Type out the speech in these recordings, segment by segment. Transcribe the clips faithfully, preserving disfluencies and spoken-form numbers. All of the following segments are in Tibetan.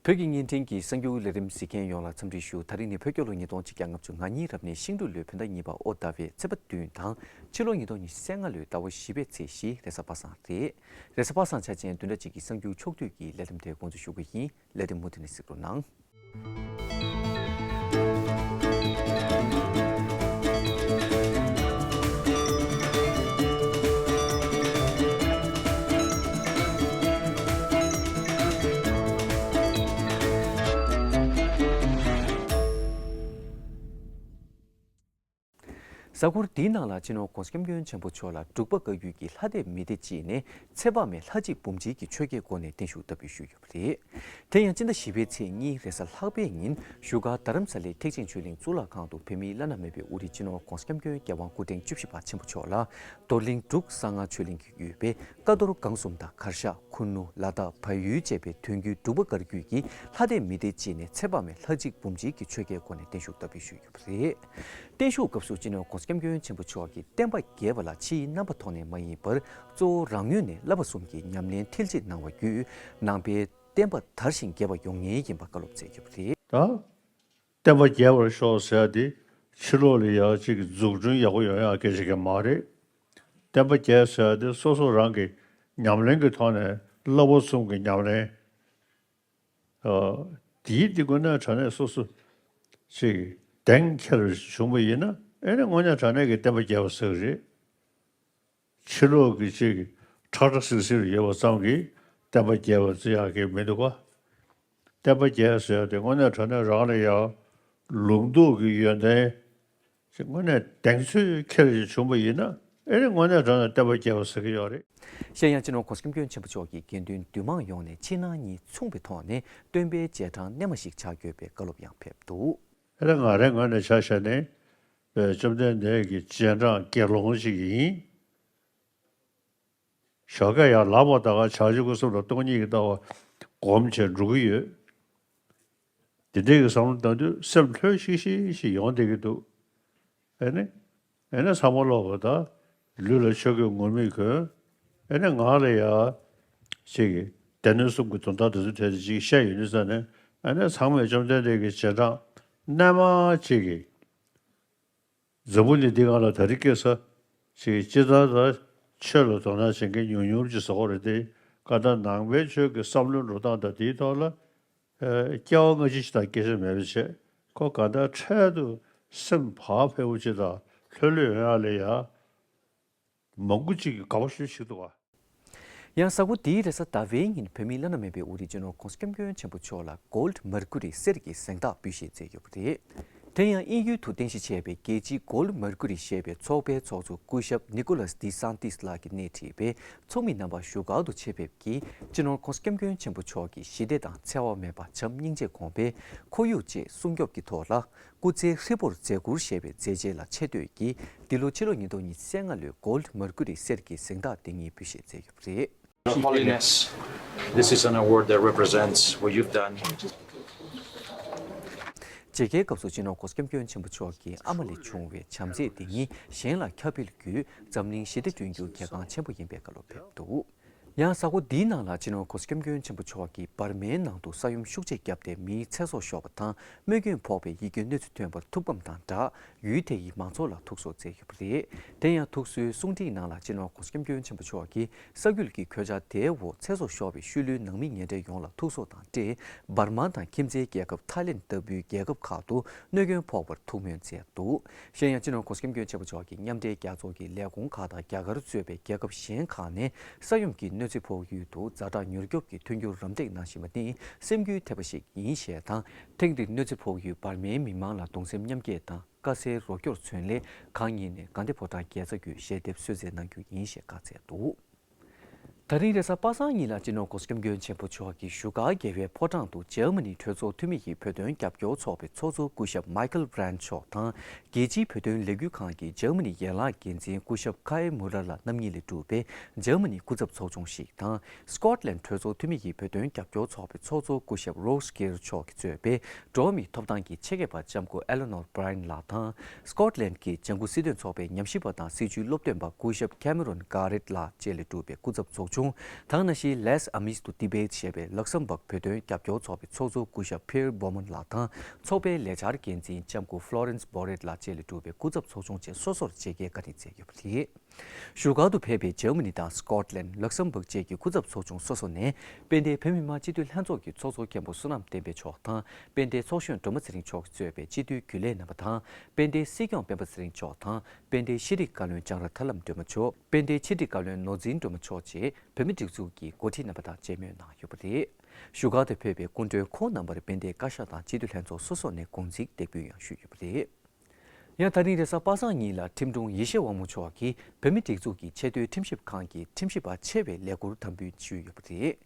བོད་ཀྱི་བརྙན་འཕྲིན་གྱི་གསར་འགྱུར་ལས་རིམ་གཟིགས་མཁན་ཡོངས་ལ་འཚམས་འདྲི་ཞུ། ད་རིང་ནི་བོད་རྒྱལ་ལོ་ཉིས་སྟོང་ཆིག་བརྒྱ་ལྔ་བཅུ་ང་གཉིས་རབ་གནས་ཤིང་འབྲུག་ལོའི་བོད་ཟླ་གཉིས་པ་ཨོ་ཟླ་བའི་ཚེས་པ་བདུན་དང་ཕྱི་ལོ་ཉིས་སྟོང་ཉི་ཤུ་རྩ་ལྔ་ལོའི་ཟླ་བ་བཞི་པའི་ཚེས་བཞི་རེས་གཟའ་པ་སངས་རེད། རེས་གཟའ་པ་སངས་འཆར་ཅན་བདུན་ཕྲག་གཅིག་གི་གསར་འགྱུར་ཕྱོགས་བསྡུས་ཀྱི་ལས་རིམ་དེ་འགོ་འཛུགས་ཞུ་གི་ཡིན། ལས་རིམ་མུ་མཐུད་ནས་གཟིགས་རོགས་གནང་། གཟའ་འཁོར་འདིའི་ནང་ལ་སྤྱི་ནོར་༧གོང་ས་༧སྐྱབས་མགོན་ཆེན་པོ་མཆོག་ལ་འབྲུག་པ་བཀའ་བརྒྱུད་ཀྱི་ལྷ་སྡེ་མི་སྡེ་བཅས་ནས་ཚེ་དཔག་མེད་ལྷ་གཅིག་འབུམ་གཅིག་གི་ཆོས་བརྒྱད་སྒོ་ནས་བརྟན་བཞུགས་བསྟར་འབུལ་ཞུས་ཡོད་པ་རེད། དེ་ཡང་སྤྱི་ཟླ་བཞི་པའི་ཚེས་གཉིས་རེས་གཟའ་ལྷག་པའི་ཉིན་བཞུགས་སྒར་རྡ་རམ་ས་ལའི་ཐེག་ཆེན་ཆོས་གླིང་གཙུག་ལག་ཁང་དུ་བོད་མིའི་བླ་ན་མེད་པའི་དབུ་ཁྲིད་སྤྱི་ནོར་༧གོང་ས་༧སྐྱབས་མགོན་རྒྱལ་དབང་སྐུ་ཕྲེང་བཅུ་བཞི་པ་ཆེན་པོ་མཆོག་ལ་རྡོར་གླིང་འབྲུག་གསང་སྔགས་ཆོས་གླིང་གི་ཡུལ་དཔེ་ཀ་རྡོར་སྒང་གསུམ་དང་གར་ཞ་ཁུ་ནུ་ལ་དྭགས་བལ་ཡུལ་བཅས་པའི་དོན་བརྒྱུད་འབྲུག་པ་བཀའ་བརྒྱུད་ཀྱི་ལྷ་སྡེ་མི་སྡེ་བཅས་ནས་ཚེ་དཔག་མེད་ལྷ་གཅིག་འབུམ་གཅིག་གི་ཆོས་བརྒྱད་སྒོ་ནས་བརྟན་བཞུགས་བསྟར་འབུལ་ཞུས་ཡོད་པ་རེད། བརྟན་བཞུགས་སྐབས་སུ་སྤྱི་ནོར་༧གོང་ས་༧སྐྱབས་མགོན་ཆེན་པོ་མཆོག་གིས་བསྟན་པ་རྒྱས་པ་ལ་ཕྱིའི་རྣམ་པ་ཐོག་ནས་མ་ཡིན་པར་གཙོ་བོ་རང་ངོས་ནས་བསླབ་པ་གསུམ་གྱི་ཉམས་ལེན་མཐིལ་ཕྱིན་གནང་བ་བརྒྱུད་ནང་པའི་བསྟན་པ་དར་ཞིང་རྒྱས་པ་ཡོང་ངེས་ཡིན་པ་བཀའ་སློབ་སྩལ་ཡོད་པ་རེད། ད་བསྟན་པ་རྒྱས་པར་ཤོག་ཟེར་ཡ་དེ་ཕྱི་ལོགས་ལ་ཡ་གཅིག་གི་འཛུགས་སྐྲུན་ཡག་པོ་ཡོང་ཡ་སྐད་ཆ་གི་མ་རེད། བསྟན་པ་རྒྱས་ཟེར་ཡ་དེ་སོ་སོ་རང་གི་ཉམས་ལེན་གྱི་ཐོག་ནས་བསླབ་པ་གསུམ་གྱི་ཉམས་ལེན། དེའི་དེ་དངོས་གནས་དྲང་གནས་སོ་སོ་ཅིག་གདེང་འཁེལ་བྱུང་བ་ཡིན་ན་ཨེ་ནི་དངོས་གནས་དྲང་གནས་ཀྱི་བསྟན་པ་རྒྱས་པ་ཟེར་གི་རེད། ཕྱི་ལོགས་ཀྱི་ཅིག་ཁྲ་ཁྲ་སིལ་སིལ་ཡོད་པ་ཙམ་གྱིས་བསྟན་པ་རྒྱས་པ་ཟེར་ཡག་གི་མི་འདུག་ག་བསྟན་པ་རྒྱས་ཟེར་ཡག་དེ་དངོས་གནས་དྲང་གནས་རང་ལ་ཡང་ལུགས་ལྡོག་གི་ཡོན་ཏན་ཞིག་དངོས་གནས་གདེང་ཚོད་འཁེལ་ཞིག་བྱུང་བ་ཡིན་ན་ཨེ་ནི་དངོས་གནས་དྲང་གནས་བསྟན་པ་རྒྱས་པ་ཟེར་གི་ཡོད་རེད། གཞན་ཡང་སྤྱི་ནོར་༧གོང་ས་༧སྐྱབས་མགོན་ཆེན་པོ་མཆོག་གིས་དགེ་འདུན་འདུས་མང་ཡོངས་ནས་ཕྱི་ནང་གཉིས་མཚུངས་པའི་ཐོག་ནས་སྟོན་པའི་རྗེས་འབྲང་རྣལ་མ་ཞིག་ཆགས་དགོས་པའི་བཀའ་སློབ་ཡང་ཕེབས་འདུག་ཨེ་ནི་ང་རའི་ངོས་ནས་ཆ་བཞག་ནས་བཅོམ་ལྡན་འདས་ཀྱི་རྗེས་འབྲང་དགེ་སློང་ཞིག་ཡིན། ཞོགས་ཀས་ཡར་ལངས་པ་དང་བྱ་བྱེད་སྐུ་གསུམ་ལ་སྟོང་ཉིད་ཀྱི་ལྟ་བ་སྒོམ་བྱས་འགྲོ་གི་ཡོད། དེ་འདྲའི་གི་བསམ་བློ་བཏང་དུས་སེམས་ལྷོད་ཤིག་ཤིག་ཤིག་ཡོང་བསྡད་ཀྱི་འདུག་ཨེ་ནི། ཨེ་ནི་ཚང་མ་ལོག་པ་དང་ལུས་ལ་ཆོས་གོས་ངུར་སྨྲིག་གོན། ཨེ་ནི་ངག་ལ་ཡ། ཅིག་གི་སྡེ་སྣོད་གསུམ་གྱི་དོན་དག་དེ་ཚོ་ཐད་དེ་ཅིག་བཤད་ཡོད་ནི་ཙང་ནས་ཨེ་ནི་ཚང་མས་བཅོམ་ལྡན་འདས་ཀྱི་རྗེས་འབྲང་རྣལ་མ་ཅིག་གི་འཛམ་བུ་གླིང་འདི་སྒང་ལ་ད་རེས་སྐྱེས་ས་ཞིག་སྤྱིར་བཏང་ད་ཆོས་ལ་དོ་སྣང་བྱེད་མཁན་ཉུང་ཉུང་ཅིག་བཟོ་གི་རེད་དེ། གང་ལྟར་ནང་པའི་ཆོས་ཀྱི་བསམ་བློའི་འགྲོ་སྟངས་དང་དེའི་ཐོག་ལ་སྐྱེ་བ་སྔ་ཕྱི་ཞིག་དང་སྐད་ཆ་མེད་པ་བྱས་ཁོ་གང་ལྟར་འཕྲལ་དུ་སེམས་བག་ཕེབས་པོ་ཅིག་དང་ལྷོད་ལྷོད་ཡོང་ཡག་ལ་ཡ་མང་པོ་ཅིག་གིས་དགའ་པོ་ཞེ་པོ་ཅིག་འདུག་བ། ཡང་གཟའ་འཁོར་འདིའི་རེས་གཟའ་ཟླ་བའི་ཉིན་བོད་མིའི་བླ་ན་མེད་པའི་དབུ་ཁྲིད་སྤྱི་ནོར་༧གོང་ས་༧སྐྱབས་མགོན་ཆེན་པོ་མཆོག་ལ་Gold Mercury གསེར་གྱི་གཟེངས་རྟགས་འབུལ་བཞེས་མཛད་ཡོད་པ་རེད། དེ་ཡང་དབྱིན་ཡུལ་དུ་རྟེན་གཞི་བྱས་པའི་རྒྱལ་སྤྱིའི་Gold Mercury ཞེས་པའི་ཚོགས་པའི་ཚོགས་གཙོ་སྐུ་ཞབས་Nicolas de Santis ལགས་ཀྱིས་སྣེ་ཁྲིད་པའི་ཚོགས་མི་རྣམ་པ་བཞུགས་སྒར་དུ་ཆེད་ཕེབས་ཀྱིས་སྤྱི་ནོར་༧གོང་ས་༧སྐྱབས་མགོན་ཆེན་པོ་མཆོག་གི་ཞི་བདེ་དང་འཚེ་བ་མེད་པ་བྱམས་སྙིང་རྗེ་གོང་འཕེལ་ཁོར་ཡུག་བཅས་སྲུང་སྐྱོབ་ཀྱི་ཐོག་ལ། སྐུ་ཚེ་ཧྲིལ་པོར་མཛད་ཁུར་ཞེས་པའི་མཛད་རྗེས་ལ་ཆེ་བསྟོད་ཀྱིས་འདི་ལོ་ཕྱི་ལོ་ཉིས་སྟོང་ཉི་ཤུ་རྩ་ལྔ་ལོའི་Gold Mercury གསེར་གྱི་གཟེངས་རྟགས་དེ་ཉིད་འབུལ་བཞེས་མཛད་ཡོད་པ་རེད། Your Holiness, this is an award that represents what you've done. མཇལ་ཁའི་སྐབས་སུ་སྤྱི་ནོར་༧གོང་ས་༧སྐྱབས་མགོན་ཆེན་པོ་མཆོག་གིས་ཨ་མ་ལས་བྱུང་བའི་བྱམས་བརྩེ་དེ་ཉིད་གཞན་ལ་ཁྱབ་སྤེལ་བརྒྱུད་འཛམ་གླིང་ཞི་བདེ་བསྐྲུན་རྒྱུར་གལ་འགངས་ཆེན་པོ་ཡིན་པའི་བཀའ་སློབ་ཕེབས་འདུག་ཡང་གཟའ་འཁོར་འདིའི་ནང་ལ་སྤྱི་ནོར་༧གོང་ས་༧སྐྱབས་མགོན་ཆེན་པོ་མཆོག་གིས་འབར་མའི་ནང་དུ་ས་ཡོམ་ཤུགས་ཆེ་བརྒྱབ་སྟེ་མིའི་ཚེ་སྲོག་ཤོར་བ་དང་རྨས་སྐྱོན་ཕོག་པའི་ཡིད་སྐྱོའི་གནས་ཚུལ་ཐོན་པར་ཐུགས་ཕམ་དང་སྦྲགས། ཡུལ་དེ་ཡི་མང་ཚོགས་ལ་ཐུགས་གསོ་སྩལ་ཡོད་པ་རེད། དེ་ཡང་ཐུགས་གསོའི་གསུང་འཕྲིན་ནང་ལ་སྤྱི་ནོར་༧གོང་ས་༧སྐྱབས་མགོན་ཆེན་པོ་མཆོག་གིས་ས་ཁུལ་གྱི་གོད་ཆག་དེའི་འོག་ཚེ་སྲོག་ཤོར་བའི་ཤུལ་ལུས་ནང་མི་ཉེ་འབྲེལ་ཡོངས་ལ་ཐུགས་གསོ་དང་འབྲེལ་འབར་མ་དང་ཁྱིམ་མཚེས་རྒྱལ་ཁབ་ཐའི་ལེན་ལྟ་བུའི་རྒྱལ་ཁབ་ཁག་ཏུ་གནོད་སྐྱོན་ཕོག་པར་ཐུགས་སྨོན་མཛད་འདུག་གཞན་ཡང་སྤྱི་ནོར་༧གོང་ས་༧སྐྱབས་མགོན་ཆེན་པོ་མཆོག་གིས་མཉམ་འབྲེལ་རྒྱལ་ཚོགས་ཀྱི་ལས་ཁུངས་ཁག་དང་རྒྱ་གར་གཙོས་པའི་རྒྱལ་ཁབ་གཞན་ཁག་ནས་ས་ཡོམ་གྱི་གནོད་འཚེ་ཕོག་ཡུལ་དུ་ཛ་དྲག་མྱུར་སྐྱོབ་ཀྱི་མཐུན་འགྱུར་རམ་འདེགས་གནང་བཞིན་པ་ནི་སེམས་འགུལ་ཐེབས་པ་ཞིག་ཡིན་ཞེས་དང་། ཐེངས་འདིར་གནོད་འཚེ་ཕོག་ཡུལ་འབར་མའི་མི་མང་ལ་གདུང་སེམས་མཉམ་སྐྱེད་དང་དཀའ་སེལ་རོགས་སྐྱོར་མཚོན་སླད་གང་ཉིད་ནས་དགའ་ལྡན་ཕོ་བྲང་རྒྱལ་ཚ་བརྒྱུད་ཞལ་འདེབས་གསོལ་སྩལ་གནང་རྒྱུ་ཡིན་ཞེས་བཀའ་སྩལ་འདུག་ད་རིང་རེས་གཟའ་པ་སངས་ཉིན་ལ་སྤྱི་ནོར་༧གོང་ས་༧སྐྱབས་མགོན་ཆེན་པོ་མཆོག་གིས་བཞུགས་སྒར་རྒྱལ་བའི་ཕོ་བྲང་དུ་འཇར་མ་ནི་གྲོས་ཚོགས་འཐུས་མི་ཡི་བོད་དོན་རྒྱབ་སྐྱོར་ཚོགས་པའི་ཚོགས་གཙོ་སྐུ་ཞབས་Michael Brandt མཆོག་དང་། རྒྱལ་སྤྱིའི་བོད་དོན་ལས་འགུལ་ཁང་གི་འཇར་མ་ནི་ཡན་ལག་འགན་འཛིན་སྐུ་ཞབས་Kai Müller ལགས་རྣམ་གཉིས་ལས་གྲུབ་པའི་འཇར་མ་ནི་སྐུ་ཚབ་ཚོགས་ཆུང་ཞིག་དང་། སྐོཊ་ལན་གྲོས་ཚོགས་འཐུས་མི་ཡི་བོད་དོན་རྒྱབ་སྐྱོར་ཚོགས་པའི་ཚོགས་གཙོ་སྐུ་ཞབས་Ross Geer མཆོག་གིས་གཙོས་པའི་འགྲོ་བ་མིའི་ཐོབ་ཐང་གི་ཆེད་མཁས་པ་ལྕམ་སྐུ་Eleanor Bryant ལགས་དང་། སྐོཊ་ལན་གྱི་ལྗང་ཁུ་སྲིད་དོན་ཚོགས་པའི་ཉམས་ཞིབ་པ་དང་སྲིད་བྱུས་སློབ་སྟོན་པ་སྐུ་ཞབས་Cameron Garrett ལགས་བཅས་ལས་གྲུབ་པའི་སྐུ་ཚབ་ཚོགས་ བྱུང་། དེ་ནང་བཞིན་Les Amis du Tibet ཞེས་པའི་ལག་སམ་བག་བོད་དོན་རྒྱབ་སྐྱོར་ཚོགས་པའི་ཚོགས་གཙོ་སྐུ་ཞབས་Pierre Baumann ལགས་དང་ཚོགས་པའི་ལས་འཆར་འགན་འཛིན་ལྕམ་སྐུ་Florence Borret ལགས་བཅས་ལས་གྲུབ་པའི་སྐུ་ཚབ་ཚོགས་ཆུང་བཅས་སོ་སོར་ཆེད་བསྐྱོད་བཀའ་དྲིན་སྩལ་ཡོད་པ་རེད། བཞུགས་སྒར་དུ་ཕེབས་པའི་འཇར་མ་ནི་དང་སི་ཀོཊ་ལན། ལག་སམ་བག་བཅས་ཀྱི་སྐུ་ཚབ་ཚོགས་ཆུང་སོ་སོ་ནས་དཔལ་ལྡན་བོད་མི་མང་སྤྱི་འཐུས་ལྷན་ཚོགས་ཀྱི་ཚོགས་གཙོ་མཁན་པོ་བསོད་ནམས་བསྟན་འཕེལ་མཆོག་དང་། དཔལ་ལྡན་ཚོགས་གཞོན་སྒྲོལ་མ་ཚེ་རིང་མཆོག་གིས་གཙོས་པའི་སྤྱི་འཐུས་རྒྱུན་ལས་རྣམ་པ་དང་། དཔལ་ལྡན་སྲིད་སྐྱོང་སྤེན་པ་ཚེ་རིང་མཆོག་དང་། དཔལ་ལྡན་ཤེས་རིག་བཀའ་བློན་ལྕང་ར་ཐར་ལམ་སྒྲོལ་མ་མཆོག་དཔལ་ལྡན་ཕྱི་དྲིལ་བཀའ་བློན་ནོར་འཛིན་སྒྲོལ་མ་མཆོག་བཅས་བོད་མིའི་སྒྲིག་འཛུགས་ཀྱི་འགོ་ཁྲིད་རྣམ་པ་དང་མཇལ་མོལ་གནང་ཡོད་པ་རེད། བཞུགས་སྒར་དུ་ཕེབས་པའི་སྐུ་མགྲོན་ཁོང་རྣམ་པར་དཔལ་ལྡན་བཀའ་ཤག་དང་སྤྱི་འཐུས་ལྷན་ཚོགས་སོ་སོ་ནས་དགུང་ཚིགས་འདེགས་འབུལ་ཡང་ཞུས་ཡོད་པ་རེད། ཡང་ད་རིང་རེས་གཟའ་པ་སངས་ཉིན་ལ་ཁྲིམས་དྲུང་ཡེ་ཤེས་དབང་མོ་མཆོག་གིས་བོད་མིའི་སྒྲིག་འཛུགས་ཀྱི་ཆེས་མཐོའི་ཁྲིམས་ཞིབ་ཁང་གི་ཁྲིམས་ཞིབ་པ་ཆེ་བའི་ལས་འཁུར་དམ་འབུལ་ཞུས་ཡོད་པ་རེད།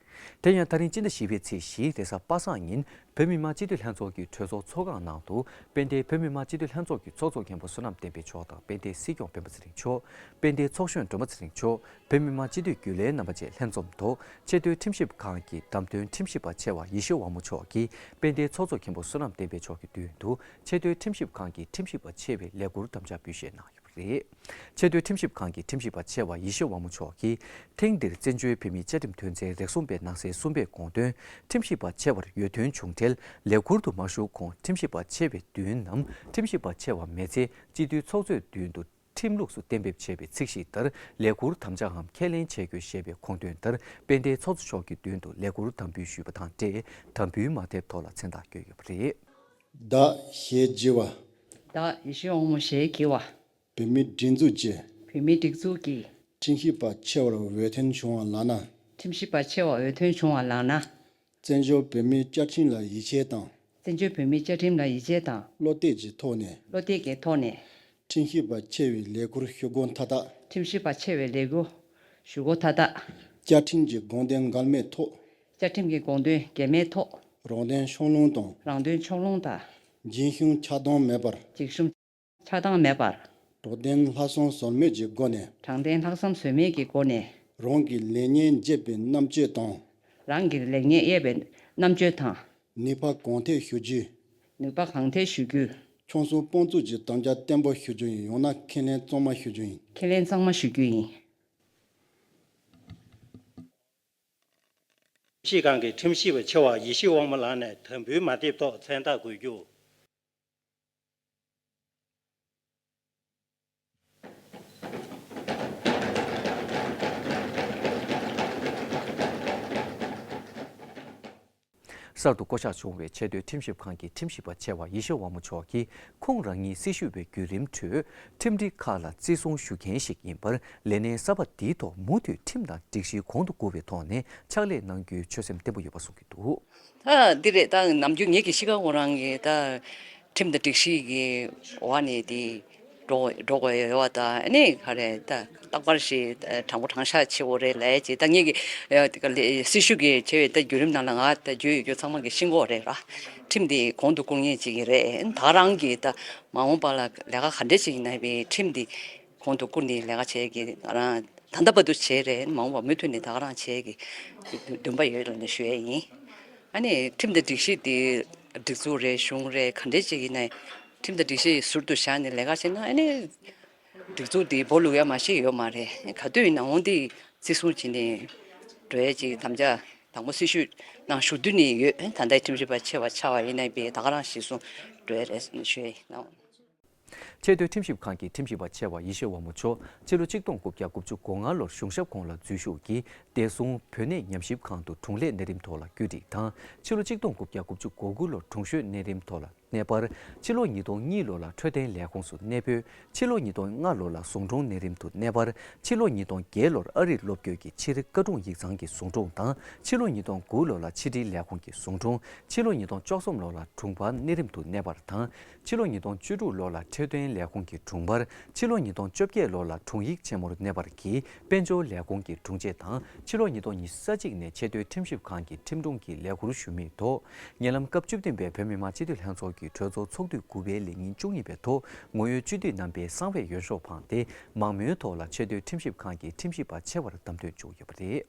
དེ་ཡང་ད་རིང་སྤྱི་ཟླ་བཞི་པའི་ཚེས་བཞི་རེས་གཟའ་པ་སངས་ཉིན་བོད་མི་མང་སྤྱི་འཐུས་ལྷན་ཚོགས་ཀྱི་གྲོས་ཚོགས་ཚོགས་ཁང་ནང་དུ་དཔལ་ལྡན་བོད་མི་མང་སྤྱི་འཐུས་ལྷན་ཚོགས་ཀྱི་ཚོགས་གཙོ་མཁན་པོ་བསོད་ནམས་བསྟན་འཕེལ་མཆོག་དང་དཔལ་ལྡན་སྲིད་སྐྱོང་སྤེན་པ་ཚེ་རིང་མཆོག་དཔལ་ལྡན་ཚོགས་གཞོན་སྒྲོལ་མ་ཚེ་རིང་མཆོག་བོད་མི་མང་སྤྱི་འཐུས་རྒྱུན་ལས་རྣམ་པ་བཅས་ལྷན་འཛོམས་ཐོག་ཆེས་མཐོའི་ཁྲིམས་ཞིབ་ཁང་གི་བདམས་ཐོན་ཁྲིམས་ཞིབ་པ་ཆེ་བ་ཡེ་ཤེས་དབང་མོ་མཆོག་གིས་དཔལ་ལྡན་ཚོགས་གཙོ་མཁན་པོ་བསོད་ནམས་བསྟན་འཕེལ་མཆོག་གི་མདུན་དུ་ཆེས་མཐོའི་ཁྲིམས་ཞིབ་ཁང་གི་ཁྲིམས་ཞིབ་པ་ཆེ་བའི་ལས་འཁུར་དམ་བཅའ་འབུལ་བཞེས་གནང་ཡོད་པ་རེད། ཆེས་མཐོའི་ཁྲིམས་ཞིབ་ཁང་གི་ཁྲིམས་ཞིབ་པ་ཆེ་བ་ཡེ་ཤེས་དབང་མོ་མཆོག་གིས་ཐེངས་འདིར་བཙན་བྱོལ་བོད་མིའི་བཅའ་ཁྲིམས་དོན་ཚན་རེ་གསུམ་པའི་ནང་གསེས་གསུམ་པའི་དགོངས་དོན་ཁྲིམས་ཞིབ་པ་ཆེ་བར་འོས་ཐོན་བྱུང་འཕྲལ་ལས་འཁུར་དུ་མ་ཞུགས་གོང་ཁྲིམས་ཞིབ་པ་ཆེ་བའི་མདུན་ནམ་ཁྲིམས་ཞིབ་པ་ཆེ་བ་མེད་ཚེ་སྤྱི་འཐུས་ཚོགས་གཙོའི་མདུན་དུ་ཁྲིམས་ལུགས་སུ་གཏན་འབེབས་བྱས་པའི་ཚིག་གཞི་ལྟར་ལས་འཁུར་དམ་བཅའ་འམ་ཁས་ལེན་བྱེད་དགོས་ཞེས་པའི་དགོངས་དོན་ལྟར་དཔལ་ལྡན་ཚོགས་གཙོ་མཆོག་གི་མདུན་དུ་ལས་འཁུར་དམ་འབུལ་ཞུས་པ་དང་འབྲེལ་དམ་འབུལ་མ་དེབ་ཐོག་ལ་མཚན་རྟགས་བཀོད་ཡོད་པ་རེད། བདག་ཞེས་བགྱི་བ། བདག་ཡེ་ཤེས་དབང་མོ་ཞེས་བགྱི་བ། བོད་མིའི་སྒྲིག་འཛུགས་ཀྱི། བོད་མིའི་སྒྲིག་འཛུགས་ཀྱི། ཁྲིམས་ཞིབ་པ་ཆེ་བར་འོས་ཐོན་བྱུང་བ་ལགས་ན། ཁྲིམས་ཞིབ་པ་ཆེ་བར་འོས་ཐོན་བྱུང་བ་ལགས་ན། བཙན་བྱོལ་བོད་མིའི་བཅའ་ཁྲིམས་ལ་ཡིད་ཆེས་དང་། བཙན་བྱོལ་བོད་མིའི་བཅའ་ཁྲིམས་ལ་ཡིད་ཆེས་དང་། བློ་གཏད་ཀྱི་ཐོག་ནས། བློ་གཏད་ཀྱི་ཐོག་ནས། ཁྲིམས་ཞིབ་པ་ཆེ་བའི་ལས་འཁུར་ཞུ་སྒོ་མཐའ་དག་ཁྲིམས་ཞིབ་པ་ཆེ་བའི་ལས་འཁུར་ཞུ་སྒོ་མཐའ་དག་བཅའ་ཁྲིམས་ཀྱི་དགོངས་དོན་འགལ་མེད་ཐོག་བཅའ་ཁྲིམས་ཀྱི་དགོངས་དོན་འགལ་མེད་ཐོག་རང་དོན་ཕྱོགས་ལྷུང་དང་། རང་དོན་ཕྱོགས་ལྷུང་དང་། འཇིགས་ཞུམ་ཆགས་སྡང་མེད་པར། འཇིགས་ཞུམ་ཆགས་སྡང་མེད་པར། དྲང་བདེན་ལྷག་བསམ་ཟོལ་མེད་ཀྱི་སྒོ་ནས། དྲང་བདེན་ལྷག་བསམ་ཟོལ་མེད་ཀྱི་སྒོ་ནས། རང་གི་ལེགས་ཉེས་འབྱེད་པའི་རྣམ་དཔྱོད་དང་། རང་གི་ལེགས་ཉེས་དབྱེ་བའི་རྣམ་དཔྱོད་དང་། ནུས་པ་གང་ཐད་ཞུ་རྒྱུ། ནུས་པ་གང་ཐད་ཞུ་རྒྱུ། ཁྱོད་ཚོ་དཔང་བཙུགས་ཀྱི་དམ་བཅའ་བརྟན་པོ་ཞུ་རྒྱུ་ཡིན། ཡང་ན་ཁས་ལེན་གཙང་མ་ཞུ་རྒྱུ་ཡིན། ཁས་ལེན་གཙང་མ་ཞུ་རྒྱུ་ཡིན། ཁྲིམས་ཞིབ་ཁང་གི་ཁྲིམས་ཞིབ་པ་ཆེ་བ་ཡེ་ཤེས་དབང་མོ་ལགས་ནས་དམ་འབུལ་མ་དེབ་ཐོག་མཚན་རྟགས་འགོད་རྒྱུ། གསར་དུ་བསྐོ་གཞག་བྱུང་བའི་ཆེས་མཐོའི་ཁྲིམས་ཞིབ་ཁང་གི་ཁྲིམས་ཞིབ་པ་ཆེ་བ་ཡེ་ཤེས་དབང་མོ་མཆོག་གིས་ཁོང་རང་ཉིད་སྲི་ཞུ་བའི་བརྒྱུད་རིམ་ཁྲོད་ཁྲིམས་སྒྲིག་ཁག་ལ་བརྩི་སྲུང་ཞུ་མཁན་ཞིག་ཡིན་པར། ལས་གནས་གསར་པ་འདིའི་ཐོག་མུ་མཐུད་ཁྲིམས་དང་སྒྲིག་གཞི་གོང་དུ་བཀུར་བའི་ཐོག་ནས་ཕྱག་ལས་གནང་རྒྱུའི་ཆོད་སེམས་བརྟན་པོ་ཡོད་པ་གསུངས་ཀྱི་འདུག་ད་འདི་རེད། ད་ནམ་རྒྱུན་ངེད་ཀྱི་གཤིས་ཀ་ཁོ་རང་གི་ད་ཁྲིམས་དང་སྒྲིག་གཞི་གི་འོག་ནས་དེ་འགྲོ་འགྲོ་དགོས་ཡོད་པ་ད་ཨ་ནི་ག་རེ་ད་རྟག་པར་ཞིག་དྲང་པོ་དྲང་བཞག་བྱེད་དགོས་རེད་ལབ་ཀྱི། ད་ངེད་ཀྱི་ད་ག་ལེ་སྲི་ཞུ་གི་བྱེད་པའི་ད་བརྒྱུད་རིམ་ནང་ལ་ང་ད་རྒྱུས་ཡོད་རྒྱུ་ཚང་མ་གི་ཤེས་ཀྱི་ཡོད་རེད་ར། ཁྲིམས་དེ་གོང་དུ་བཀུར་མཁན་ཅིག་ཡིན་རེད། ད་རང་གི་ད་མ་འོངས་པ་ལ་ལས་ཀ་ག་འདྲ་ཅིག་ཡིན་ན་བའི་ཁྲིམས་དེ་གོང་དུ་བཀུར་ནས་ལས་ཀ་བྱེད་ཀྱི་ང་རང་ད་ལྟ་བར་དུ་བྱས་རེད། མ་འོངས་པ་མུ་མཐུད་ནས་ད་ག་རང་བྱེད་ཀྱི་འདུན་པ་ཡོད་ལབ་ནས་ཞུ་ཡས་ཡིན། ཨ་ནི་ཁྲིམས་དང་སྒྲིག་གཞི་དེ་སྒྲིག་འཛུགས་རེད་གཞུང་རེད་ག་འདྲས་ཅིག་ཡིན་ན་ཁྲིམས་དང་སྒྲིག་གཞི་ཟུར་དུ་བཞག་ནས་ལས་ཀ་བྱས་ན་ཨ་ནི་སྒྲིག་འཛུགས་དེ་སྦོ་ལུག་ཡ་མ་ཤེས་ཡོད་མ་རེད། ག་དུས་ཡིན་ན་འོང་དེ་བརྩི་སྲུང་བྱས་ནས་འགྲོ་ཡས་ཅིག་དམ་བཅའ་དང་པོ་སྲི་ཞུ་ནང་ཞུགས་དུས་ནས་ཡོད། ད་ལྟའི་ཁྲིམས་ཞིབ་པ་ཆེ་བ་ཆགས་པ་ཡིན་ན་པའི་ད་ག་རང་གཞི་བཟུང་འགྲོ་ཡས་རེད་ཞུ་ཡས་ཡིན། ཆེས་མཐོའི་ཁྲིམས་ཞིབ་ཁང་གི་ཁྲིམས་ཞིབ་པ་ཆེ་བ་ཡེ་ཤེས་དབང་མོ་མཆོག་ཕྱི་ལོ་ཆིག་སྟོང་དགུ་བརྒྱ་དགུ་བཅུ་གོ་ལྔ་ལོར་གཞུང་ཞབས་ཁོངས་ལ་འཛུལ་ཞུགས་ཀྱིས་བདེ་སྲུང་བོད་གནས་ཉམས་ཞིབ་ཁང་དུ་དྲུང་ལས་གནས་རིམ་ཐོག་ལ་བཀོད་སྒྲིག་དང་། ཕྱི་ལོ་ཆིག་སྟོང་དགུ་བརྒྱ་དགུ་བཅུ་གོ་དགུ་ལོར་དྲུང་ཤོས་གནས་རིམ་ཐོག་ལ་གནས་སྤར། ཕྱི་ལོ་ཉིས་སྟོང་གཉིས་ལོ་ལ་འཕྲོད་བསྟེན་ལས་ཁུངས་སུ་གནས་སྤོས། ཕྱི་ལོ་ཉིས་སྟོང་ལྔ་ལོ་ལ་ཟུང་དྲུང་གནས་རིམ་དུ་གནས་སྤར། ཕྱི་ལོ་ཉིས་སྟོང་བརྒྱད་ལོར་ཨ་རིར་སློབ་དགོས་ཀྱི་ཕྱིར་བཀའ་དྲུང་ཡིག་ཚང་གི་ཟུང་དྲུང་དང་། ཕྱི་ལོ་ཉིས་སྟོང་དགུ་ལོ་ལ་ཕྱི་དྲིལ་ལས་ཁུངས་ཀྱི་ཟུང་དྲུང་། ཕྱི་ལོ་ཉིས་སྟོང་བཅུ་གསུམ་ལོ་ལ་དྲུང་འཕར་གནས་རིམ་དུ་གནས་སྤར་དང་། ཕྱི་ལོ་ཉིས་སྟོང་བཅུ་དྲུག་ལོ་ལ་འཕྲོད་བསྟེན་ལས་ཁུངས་ཀྱི་དྲུང་འཕར། ཕྱི་ལོ་ཉིས་སྟོང་བཅོ་བརྒྱད་ལོ་ལ་དྲུང་ཡིག་ཆེན་མོར་གནས་སྤར་གྱིས་དཔལ་འབྱོར་ལས་ཁུངས་ཀྱི་དྲུང་ཆེ་དང་། ཕྱི་ལོ་ཉིས་སྟོང་ཉི་ཤུ་རྩ་གཅིག་ནས་ཆེས་མཐོའི་ཁྲིམས་ཞིབ་ཁང་གི་ཁྲིམས་དྲུང་གི་ལས་འཁུར་ཞུ་མིའི་ཐོག་ཉེ་ལམ་སྐབས་བཅུ་བདུན་པའི་བོད་མི་མང་སྤྱི་འཐུས་ལྷན་ཚོགས་ཀྱི་གྲོས་ཚོགས་ཚོགས་དུས་དགུ་པའི་ལས་ཉིན་བཅུ་གཉིས་པའི་ཐོག་ངོ་ཡོད་སྤྱི་འཐུས་རྣམ་པས་གསང་བའི་འོས་ཤོག་འཕངས་ཏེ་མང་མོས་ཐོག་ལ་ཆེས་མཐོའི་ཁྲིམས་ཞིབ་ཁང་གི་ཁྲིམས་ཞིབ་པ་ཆེ་བར་བདམས་ཐོན་བྱུང་ཡོད་པ་རེད།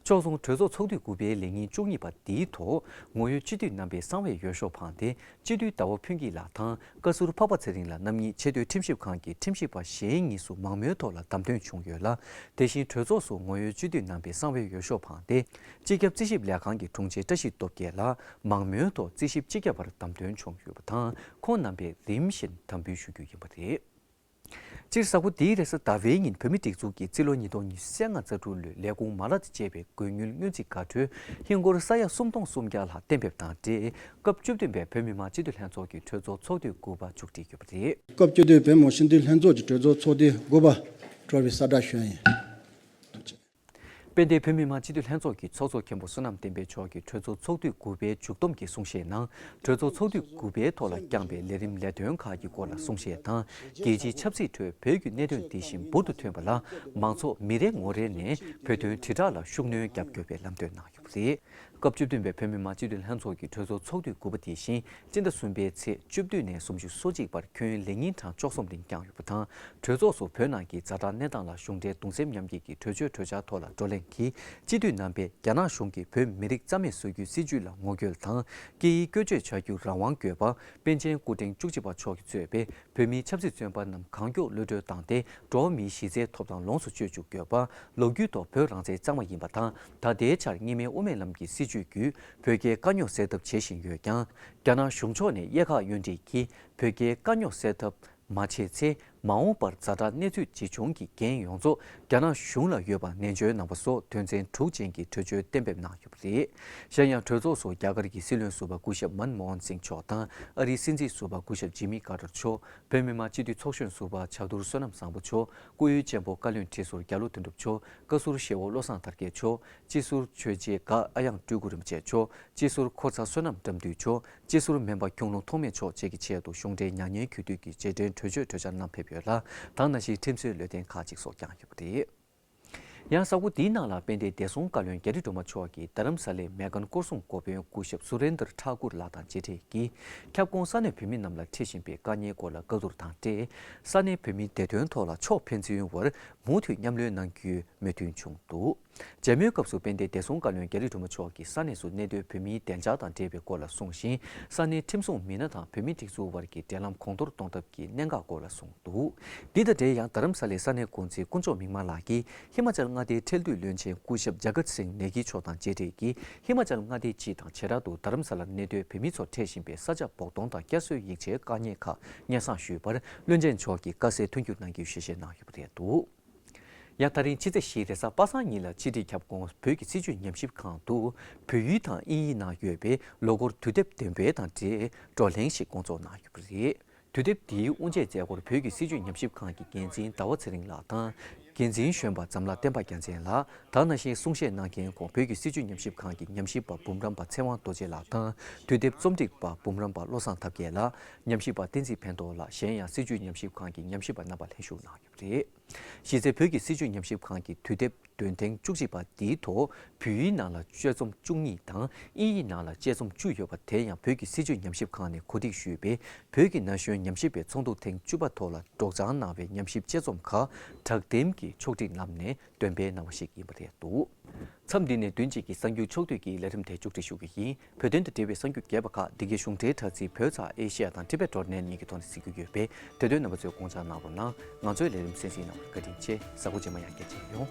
ཕྱོགས་མཚུངས་གྲོས་ཚོགས་ཚོགས་དུས་དགུ་པའི་ལས་ཉིན་བཅུ་གཉིས་པ་འདིའི་ཐོག་ངོ་ཡོད་སྤྱི་འཐུས་རྣམ་པས་གསང་བའི་འོས་ཤོག་འཕངས་ཏེ་སྤྱི་འཐུས་ཟླ་བ་ཕུན་སྐྱིད་ལགས་དང་བཀའ་ཟུར་འཕགས་པ་ཚེ་རིང་ལགས་རྣམ་གཉིས་ ཆེས་མཐོའི་ཁྲིམས་ཞིབ་ཁང་གི་ཁྲིམས་ཞིབ་པ་གཞན་གཉིས་སུ་མང་མོས་ཐོག་ལ་བདམས་ཐོན་བྱུང་ཡོད་ལ། དེ་བཞིན་གྲོས་ཚོགས་སུ་ངོ་ཡོད་སྤྱི་འཐུས་རྣམ་པའི་གསང་བའི་འོས་ཤོག་འཕངས་ཏེ། སྤྱི་ཁྱབ་རྩིས་ཞིབ་ལས་ཁང་གི་དྲུང་ཆེ་བཀྲ་ཤིས་སྟོབས་རྒྱལ་ལགས་མང་མོས་ཐོག་རྩིས་ཞིབ་སྤྱི་ཁྱབ་པར་བདམས་ཐོན་བྱུང་ཡོད་པ་དང་། ཁོང་རྣམ་པས་རིམ་བཞིན་དམ་འབུལ་ཞུ་རྒྱུ་ཡིན་པ་རེད། སྤྱིར་གཟའ་འཁོར་འདིའི་རེས་གཟའ་ཟླ་བའི་ཉིན་བོད་མིའི་སྒྲིག་འཛུགས་ཀྱི་རྩིས་ལོ་ཉིས་སྟོང་ཉི་ཤུ་རྩ་ལྔ་རྩ་དྲུག་ལོའི་ལས་ཁུངས་མ་ལག་དང་བཅས་པའི་དགོས་དངུལ་སྔོན་རྩིས་དགའ་སྤྲོའི་ཧིན་སྒོར་ས་ཡ་སུམ་སྟོང་སུམ་བརྒྱ་ལྷག་གཏན་འབེབས་དང་འབྲེལ། སྐབས་བཅུ་བདུན་པའི་བོད་མི་མང་སྤྱི་འཐུས་ལྷན་ཚོགས་ཀྱི་གྲོས་ཚོགས་ཚོགས་དུས་དགུ་པ་མཇུག་སྒྲིལ་ཡོད་པ་རེད། སྐབས་བཅུ་བདུན་བོད་མི་མང་སྤྱི་འཐུས་ལྷན་ཚོགས་ཀྱི་གྲོས་ཚོགས་ཚོགས་དུས་དགུ་པ་གྲོལ་བའི་གསལ་བསྒྲགས་ཞུ་ཡ་ཡིན། ཐུགས་རྗེ་ཆེ། དཔལ་ལྡན་བོད་མི་མང་སྤྱི་འཐུས་ལྷན་ཚོགས་ཀྱི་ཚོགས་གཙོ་མཁན་པོ་བསོད་ནམས་བསྟན་འཕེལ་མཆོག་གིས་གྲོས་ཚོགས་ཚོགས་དུས་དགུ་པའི་མཇུག་བསྡོམས་ཀྱི་གསུང་བཤད་ནང་། གྲོས་ཚོགས་ཚོགས་དུས་དགུ་པའི་ཐོག་ལ་བསྐྱངས་པའི་ལས་རིམ་ལས་དོན་ཁག་གི་སྐོར་ལ་གསུང་བཤད་དང་། རྒྱལ་སྤྱིའི་ཆབ་སྲིད་ཁྲོད་བོད་ཀྱི་གནད་དོན་འདི་བཞིན་འབུར་དུ་ཐོན་པ་ལ། མང་ཚོགས་མི་རེ་ངོ་རེ་ནས་བོད་དོན་དྲིལ་བསྒྲགས་ལ་ཤུགས་སྣོན་རྒྱབ་དགོས་པའི་ལམ་སྟོན་གནང་ཡོད་པ་རེད། སྐབས་བཅུ་བདུན་པའི་བོད་མི་མང་སྤྱི་འཐུས་ལྷན་ཚོགས་ཀྱི་གྲོས་ཚོགས་ཚོགས་དུས་དགུ་པ་དེ་བཞིན་སྤྱི་ཟླ་གསུམ་པའི་ཚེས་བཅུ་བདུན་ནས་སུམ་ཅུ་སོ་གཅིག་བར་ཁྱོན་ཡོངས་ལེ་ཉིན་གྲངས་བཅུ་གསུམ་རིང་བསྐྱངས་ཡོད་པ་དང་། གྲོས་ཚོགས་སུ་བོད་ནང་གི་ཛ་དྲག་གནས་སྟངས་ལ་གཞུང་འབྲེལ་གདུང་སེམས་མཉམ་སྐྱེད་ཀྱི་གྲོས་ཆོད་གྲོས་འཆར་ཐོག་ལ་བགྲོ་གླེང་གིས། སྤྱི་འཐུས་རྣམ་པས་རྒྱ་ནག་གཞུང་གིས་བོད་མི་རིགས་རྩ་མེད་བཟོ་རྒྱུའི་སྲིད་བྱུས་ལ་ངོ་རྒོལ་དང་། སྐད་ཡིག་བཀོལ་སྤྱོད་བྱ་རྒྱུར་རང་དབང་དགོས་པ། པཎ་ཆེན་སྐུ་ཕྲེང་བཅུ་གཅིག་པ་མཆོག་གིས་གཙོས་པའི་བོད་མིའི་ཆབ་སྲིད་བཙོན་པ་རྣམས་གང་མགྱོགས་གློད་གྲོལ་བཏང་སྟེ། འགྲོ་བ་མིའི་གཞི་རྩའི་ཐོབ་ཐང་ལོངས་སུ་སྤྱོད་བཅུག་དགོས་པ། ལོ་རྒྱུས་ཐོག་བོད་རང་བཙན་གཙང་མ་ཡིན་པ་དང་། ད་ལྟའི་ཆར་གཉིས་སྨན་དབུ་མའི་ལམ་གྱི་སྲིད་བྱུས་བརྒྱུད་བོད་རྒྱའི་དཀའ་རྙོག་སེལ་ཐབས་བྱེད་བཞིན་ཡོད་ཀྱང་། རྒྱ་ནག་གཞུང་ཕྱོགས་ནས་དབྱེ་ཁག་གཡོ་འདྲེས་ཀྱིས་བོད་རྒྱའི་དཀའ་རྙོག་སེལ་ཐབས་མ་བྱས་ཚེ། མ་འོངས་པར་ཛ་དྲག་གནས་ཚུལ་ཇི་བྱུང་གི་འགན་ཡོངས་རྫོགས་རྒྱ་ནག་གཞུང་ལ་ཡོད་པ་ནན་བརྗོད་གནང་བ་སོགས་དོན་ཚན་དྲུག་ཅན་གྱི་གྲོས་ཆོད་གཏན་འབེབས་གནང་ཡོད་པ་རེད། གཞན་ཡང་། གྲོས་ཚོགས་སུ་རྒྱ་གར་གྱི་སྲིད་བློན་ཟུར་པ་སྐུ་ཞབས་མན་མོ་ཧན་སིང་མཆོག་དང་། ཨ་རིའི་སྲིད་འཛིན་ཟུར་པ་སྐུ་ཞབས་ཇི་མི་ཀར་ཏར་མཆོག་བོད་མི་མང་སྤྱི་འཐུས་ཚོགས་གཞོན་ཟུར་པ་བྱ་དུར་བསོད་ནམས་བཟང་པོ་མཆོག་སྐུ་ཡོན་ཅན་པོ་བཀའ་བློན་ཁྲི་ཟུར་རྒྱ་ལོ་དོན་གྲུབ་མཆོག་བཀའ་ཟུར་ཞེ་བོ་བློ་བཟང་དར་རྒྱས་མཆོག་སྤྱི་ཟུར་ཆོས་རྗེ་དགའ་ཨ་དབྱངས་སྤྲུལ་སྐུ་རིན་པོ་ཆེ་མཆོག་སྤྱི་ཟུར་འཁོར་ཚ་བསོད་ནམས་དགྲ་འདུལ་མཆོག་སྤྱི་ཟུར་སྨན་པ་ཁྱུང་ལུང་ཐོགས་མེད་མཆོག་བཅས་ཀྱི་ཆེད་དུ་གཞུང་འབྲེལ་མྱ་ངན་གུས་འདུད་ཀྱི་རྗེས་དྲན་གྲོས་ཆོད་གྲོས་འཆར་བསྣམས་ཕེབས་ཡོད་ལ། ད་ནང་བཞིན་ཁྲིམས་བཟོའི་ལས་དོན་ཁག་ཅིག་སོགས་བསྐྱངས་ཡོད་པ་རེད། ཡང་། གཟའ་འཁོར་འདིའི་ནང་ལ་དཔལ་ལྡན་བདེ་སྲུང་བཀའ་བློན་རྒྱ་རི་སྒྲོལ་མ་མཆོག་གིས་རྡ་རམ་ས་ལའི་མེ་གན་སྐོར་སྲུང་འགོ་དཔོན་སྐུ་ཞབས་སུ་རེན་དར་ཐཱ་ཀུར་ལགས་དང་མཇལ་འཕྲད་ཀྱིས། ཁྱབ་ཁོངས་ས་གནས་བོད་མི་རྣམས་ལ་འཕྲད་བཞིན་པའི་དཀའ་ངལ་སྐོར་ལ་བཀའ་བསྡུར་དང་འབྲེལ། ས་གནས་བོད་མིའི་བདེ་དོན་ཐོག་ལ་ཕྱོགས་ཕན་ཚུན་བར་མུ་མཐུད་མཉམ་ལས་གནང་རྒྱུའི་མོས་མཐུན་བྱུང་འདུག་མཇལ་མོལ་སྐབས་སུ་དཔལ་ལྡན་བདེ་སྲུང་བཀའ་བློན་རྒྱ་རི་སྒྲོལ་མ་མཆོག་གིས་ས་གནས་སུ་གནས་སྡོད་བོད་མིའི་བདེ་འཇགས་དང་འབྲེལ་བའི་སྐོར་ལ་གསུངས་ཤིང་། ས་གནས་ཁྲིམས་སྲུང་མི་སྣ་དང་བོད་མིའི་སྒྲིག་འཛུགས་དབར་གྱི་འབྲེལ་ལམ་གོང་མཐོར་གཏོང་ཐབས་ཀྱི་གནད་འགག་སྐོར་ལ་གསུངས་འདུག་འདི་དང་འབྲེལ། ཡང་། རྡ་རམ་ས་ལའི་ས་གནས་འགོ་འཛིན་དཀོན་མཆོག་མིག་དམར་ལགས་ཀྱིས་ཧི་མ་ཅལ་མངའ་སྡེའི་ཁྲལ་སྡུད་བློན་ཆེན་སྐུ་ཞབས་ཇ་གར་སིང་ནེ་གི་མཆོག་དང་མཇལ་འཕྲད་ཀྱིས། ཧི་མ་ཅལ་མངའ་སྡེའི་སྤྱི་དང་བྱེ་བྲག་ཏུ་རྡ་རམ་ས་ལར་གནས་སྡོད་བོད་མི་ཚོར་འཕྲད་བཞིན་པའི་ས་ཆ་བོགས་གཏོང་དང་བསྐྱར་གསོའི་ཡིག་ཆའི་དཀའ་ངལ་ཁག་སྙན་སེང་ཞུས་པར། བློན་ཆེན་མཆོག་གིས་དཀའ་སེལ་མཐུན་འགྱུར་གནང་རྒྱུའི་ཞལ་བཞེས་གནང་ཡོད་པ་རེད་འདུག་ཡང་། ད་རིང་ཕྱི་ཚེས་བཞི་རེས་གཟའ་པ་སངས་ཉིན་ལ་ཕྱི་དྲིལ་ཁྱབ་ཁོངས་བོད་ཀྱི་སྲིད་བྱུས་ཉམས་ཞིབ་ཁང་དུ། བོད་ཡིག་དང་དབྱིན་ཡིག་ནང་ཡོད་པའི་ལོ་འཁོར་དུས་དེབ་འདོན་སྤེལ་དང་འབྲེལ་བགྲོ་གླེང་ཞིག་བསྐོང་ཚོགས་གནང་ཡོད་པ་རེད། དུས་དེབ་འདིའི་དབུ་འབྱེད་མཛད་སྒོར་བོད་ཀྱི་སྲིད་བྱུས་ཉམས་ཞིབ་ཁང་གི་འགན་འཛིན་ཟླ་བ་ཚེ་རིང་ལགས་དང་། འགན་འཛིན་གཞོན་པ་འཛམ་ལྷ་བསྟན་པ་རྒྱལ་མཚན་ལགས། ད་ནང་བཞིན་གསུང་བཤད་གནང་མཁན་ཁོང་བོད་ཀྱི་སྲིད་བྱུས་ཉམས་ཞིབ་ཁང་གི་ཉམས་ཞིབ་པ་འབུམ་རམས་པ་ཚེ་དབང་རྡོ་རྗེ་ལགས་དང་། དུས་དེབ་རྩོམ་སྒྲིག་པ་འབུམ་རམས་པ་བློ་བཟང་ཐབས་མཁས་ལགས། ཉམས་ཞིབ་པ་བསྟན་འཛིན་ཕན་ཐོགས་ལགས། གཞན་ཡང་སྲིད་བྱུས་ཉམས་ཞིབ་ཁང་གི་ཉམས་ཞིབ་པ་རྣམ་པ་ལྷན་ཞུགས་གནང་ཡོད་པ་རེད། གཞི་རྩའི་བོད་ཀྱི་སྲིད་བྱུས་ཉམས་ཞིབ་ཁང་གི་དུས་དེབ་འདོན་ཐེངས་བཅུ་གཅིག་པ་འདིའི་ཐོག་བོད་ཡིག་ནང་ལ་དཔྱད་རྩོམ་བཅུ་གཉིས་དང་། དབྱིན་ཡིག་ནང་ལ་དཔྱད་རྩོམ་བཅུ་ཡོད་པ། དེ་ཡང་བོད་ཀྱི་སྲིད་བྱུས་ཉམས་ཞིབ་ཁང་ནས་གོ་སྒྲིག་ཞུས་པའི་བོད་ཀྱི་ན་གཞོན་ཉམས་ཞིབ་པའི་ཚོགས་འདུ་ཐེངས་བཅུ་པ་ཐོག་ལ་སྒྲོག་སྦྱང་གནང་བའི་ཉམས་ཞིབ་དཔྱད་རྩོམ་ཁག་བསྒྲགས་འདེམས་ཀྱི་ཕྱོགས་སྒྲིག་ལམ་ནས་འདོན་སྤེལ་གནང་བ་ཞིག་ཡིན་པ་རེད་འདུག་མཚམས་འདི་ནས་བདུན་གཅིག་གི་གསར་འགྱུར་ཕྱོགས་བསྡུས་ཀྱི་ལས་རིམ་དེ་མཇུག་སྒྲིལ་ཞུ་གི་ཡིན། བོད་དོན་དང་འབྲེལ་བའི་གསར་འགྱུར་རྒྱས་པ་ཁག་འདི་གའི་གཞུང་འབྲེལ་དྲ་ཚིགས་བོད་ཚགས་ཨེ་ཤེ་ཡ་དང་ཊི་བེཊ་ཌོཊ་ནེཊ་གཉིས་ཀྱི་ཐོག་ནས་གཟིགས་རྒྱུ་ཡོད་པས། དེ་དོན་རྣམ་པ་ཚོས་དགོངས་འཇགས་གནང་རོགས་གནང་། ང་ཚོའི་ལས་རིམ་གསན་གཟིགས་གནང་བར་བཀའ་དྲིན་ཆེ། གཟའ་འཁོར་རྗེས་མ་ཡང་བསྐྱར་མཇལ་ཡོང་།